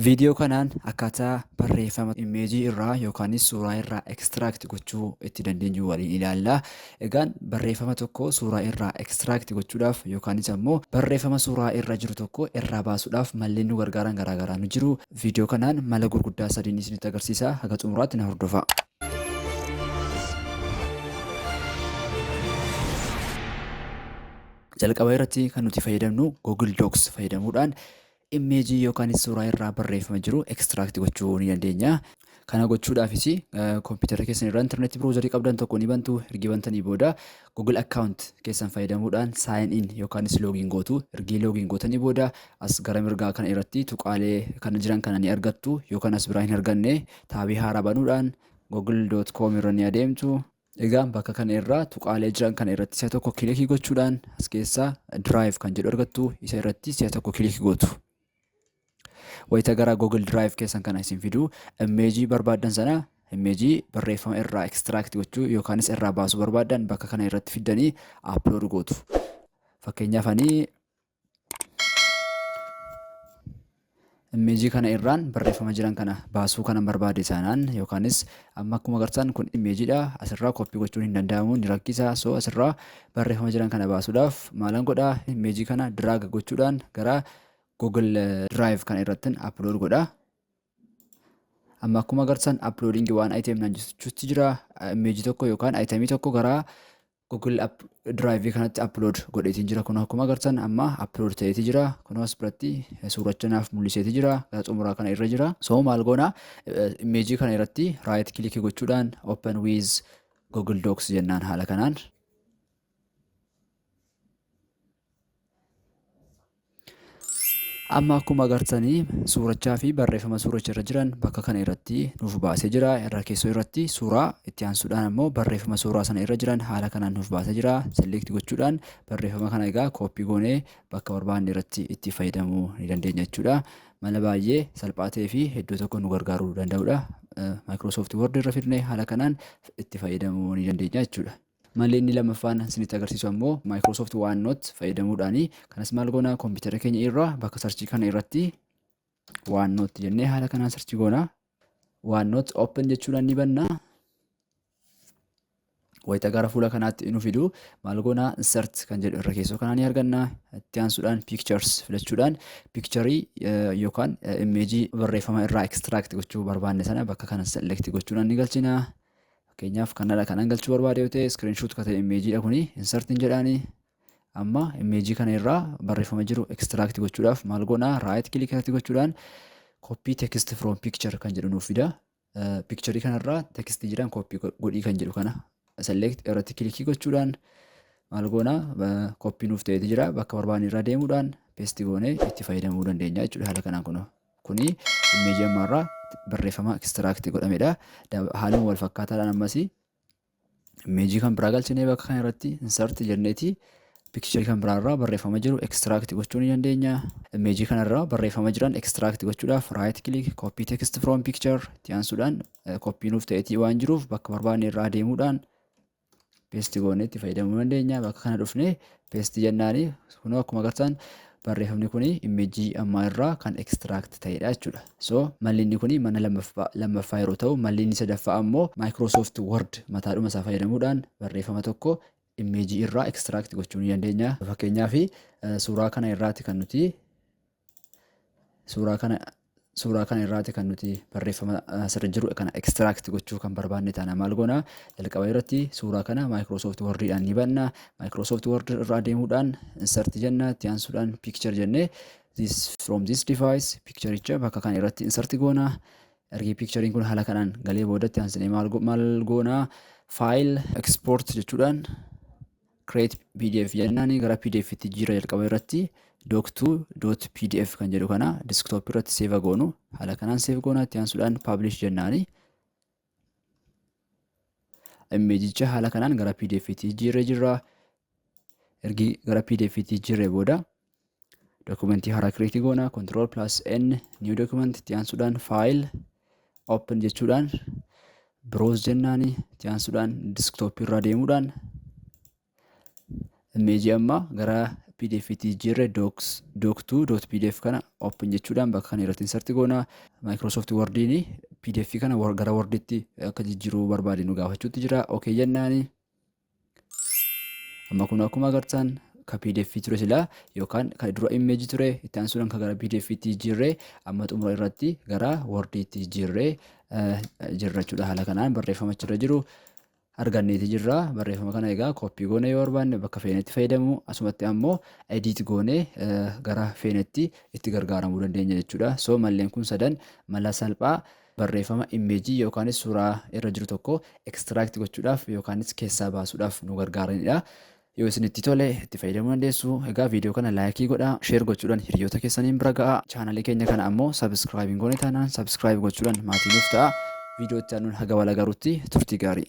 Viidiyoo kanaan akkaataa barreeffama imeejii irraa yookaanis suuraa irraa extract gochuu itti dandeenyu waliin ilaalla. Egaan barreeffama tokko suuraa irraa extract gochuudhaaf yookaanis ammoo barreeffama suuraa irra jiru tokko irraa baasuudhaaf malleen nu gargaaran garaagaraa nu jiru. Viidiyoo kanaan mala gurguddaa sadiin isinitti agarsiisa. Haga xumuraatti na hordofaa. Jalqaba irratti kan nuti fayyadamnu Google Docs fayyadamuudhaan imeejii yookaanis suuraa irraa barreeffama jiru extract gochuu ni dandeenya. Kana gochuudhaafis kompiitara keessan irraa intarneetii browserii qabdan tokko ni bantu. Ergi bantanii booda Google account keessan fayyadamuudhaan sign in yookaanis login gootu. Ergi login gootanii booda as gara mirgaa kana irratti tuqaalee kana jiran kana ni argattu, yookaan as biraa hin arganne taabii haaraa banuudhaan google.com irra ni adeemtu. Egaa bakka kana irraa tuqaalee jiran kana irratti si'a tokko kilikii gochuudhaan as keessaa Drive kan jedhu argattu, isa irratti si'a tokko kilikii gootu. Wayita gara Google Drive keessan kana isin fidu, imeejii barbaaddan sana, imeejii barreeffama irraa extract gochuu yookaanis irraa baasuu barbaaddan bakka kana irratti fiddanii upload gootu. Fakkeenyaaf, ani imeejii kana irraan barreeffama jiran kana baasuu kanan barbaade taanaan, yookaanis amma akkuma agartan kun imeejiidha, asirraa copy gochuun hin danda'amu, ni rakkisa. So asirraa barreeffama jiran kana baasuudhaaf maalan godhaa? Imeejii kana drag gochuudhaan gara Google Drive kana irratti upload godha. Amma akkuma agartan "uploading one item" naan jechuutti jira. Imeejii tokko yookaan itemii tokko gara Google Drive kanatti upload godheetiin jira. Kun akkuma agartan amma upload ta'eeti jira. Kun as biratti suuracha naaf mul'iseeti jira. Gara xumuraa kana irra jira. So maal goona? Imeejii kana irratti right click gochuudhaan "open with Google Docs" jennaan haala kanaan. Amma akkuma agartanii suurachaa fi barreeffama suuracha irra jiran bakka kana irratti nuuf baasee jira. Irra keessoo irratti suuraa, itti aansuudhaan ammoo barreeffama suuraa sana irra jiran haala kanaan nuuf baasee jira. Select gochuudhaan barreeffama kana egaa copy goonee bakka barbaanne irratti itti fayyadamuu ni dandeenya jechuudha. Mala baay'ee salphaa ta'ee fi iddoo tokko nu gargaaruu danda'udha. Microsoft Word irra fidnee haala kanaan itti fayyadamuu ni dandeenya jechuudha. Malli inni lammaffaan isinitti agarsiisu ammoo Microsoft OneNote fayyadamuudhaani. Kanas maal goona? Kompiitara keenya irraa bakka searchii kana irratti OneNote jennee haala kanaan searchii goona. OneNote open jechuudhaan ni banna. Wayita gara fuula kanaatti nu fidu maal goona? Insert kan jedhu irra keessoo kanaa ni arganna. Itti aansuudhaan pictures filachuudhaan picturii yookaan imeejii barreeffama irraa extract gochuu barbaanne sana bakka kana select gochuudhaan ni galchina. Fakkeenyaaf, kanadha kanan galchuu barbaade yoo ta'e, screenshot ka ta'e imeejiidha kuni, insertiin jedhaani. Amma imeejii kana irraa barreeffama jiru extract gochuudhaaf maal goona? Right click irratti gochuudhaan "copy text from picture" kan jedhu nuuf fida. Picturii kanarraa text jiran copy godhii kan jedhu kana select irratti kilikii gochuudhaan maal goona? Copy nuuf ta'eeti jira, bakka barbaanne irraa deemuudhaan paste goonee itti fayyadamuu dandeenya jechuudha haala kanaan. Kunoo kuni imeejii ammaarraa barreeffama extract godhamedha. Haaluma wal fakkaataadhaan ammas imeejii kan biraa galchinee bakka kana irratti insert jenneeti picture kan biraarraa barreeffama jiru extract gochuu ni dandeenya. Imeejii kanarraa barreeffama jiran extract gochuudhaaf right click, copy text from picture, itti aansuudhaan copy nuuf ta'eetii waan jiruuf bakka barbaanne irraa deemuudhaan paste goonee itti fayyadamuu dandeenya. Bakka kana dhufnee paste jennaani, kunoo akkuma agartan barreeffamni kuni imeejii ammaa irraa kan extract ta'edha jechuudha. So malli inni kuni mana lammaffaa yeroo ta'u, malli inni sadaffaa ammoo Microsoft Word mataadhuma isaa fayyadamuudhaan barreeffama tokko imeejii irraa extract gochuu ni dandeenya. Fakkeenyaaf, suuraa kana irraati kan nuti suuraa kana irraati kan nuti barreeffama asirra jiru kana extract gochuu kan barbaanne taana maal goona? Jalqaba irratti suuraa kana Microsoft Wordidhaan ni banna. Microsoft Word irraa deemuudhaan insert jenna, itti aansuudhaan picture jennee this from this device pictureicha bakka kana irratti insert goona. Ergi picturein kun haala kanaan galee boodatti aansinee maal goona? File, export jechuudhaan create PDF jennaani gara PDF tti jira. Jalqaba irratti doc2.pdf kan jedhu kana desktop irratti save goonu, haala kanaan save goona. Itti aansuudhaan publish jennaani imeejicha haala kanaan gara PDF tti jijjiirree jirra. Ergi gara PDF tti jijjiirree booda dokumentii haaraa create goona. Control plus N, new document, itti aansuudhaan file, open jechuudhaan browse jennaani, itti aansuudhaan desktop irraa deemuudhaan imeejii amma gara PDF tti jijjiirre doc2.pdf kana open jechuudhaan bakka kana irratti insert goona. Microsoft Wordiin PDF kana gara Worditti akka jijjiiruu barbaade nu gaafachuutti jira. Okay jennaani. Amma kun akkuma agartan ka PDF ture silaa yookaan kan dura image ture, itti aansuudhaan kan gara PDF tti jijjiirree, amma xumura irratti gara Wordiitti jijjiirree jirra jechuudha. Haala kanaan barreeffama achirra jiru arganneeti jirra. Barreeffama kana egaa copy goonee yoo barbaanne bakka feenetti fayyadamu, asumatti ammoo edit goonee gara feenetti itti gargaaramuu dandeenya jechuudha. So malleen kun sadan mala salphaa barreeffama image yookaanis suuraa irra jiru tokko extract gochuudhaaf yookaanis keessaa baasuudhaaf nu gargaaranidha. Yoo isinitti tole itti fayyadamuu dandeessu. Egaa viidiyoo kana like godhaa, share gochuudhaan hiriyoota keessaniin bira ga'a. Chaanalii keenya kana ammoo subscribe hin goone taanaan subscribe gochuudhaan maatii nuuf ta'a. Viidiyoo itti aanuun haga wal agaruutti turtii gaarii.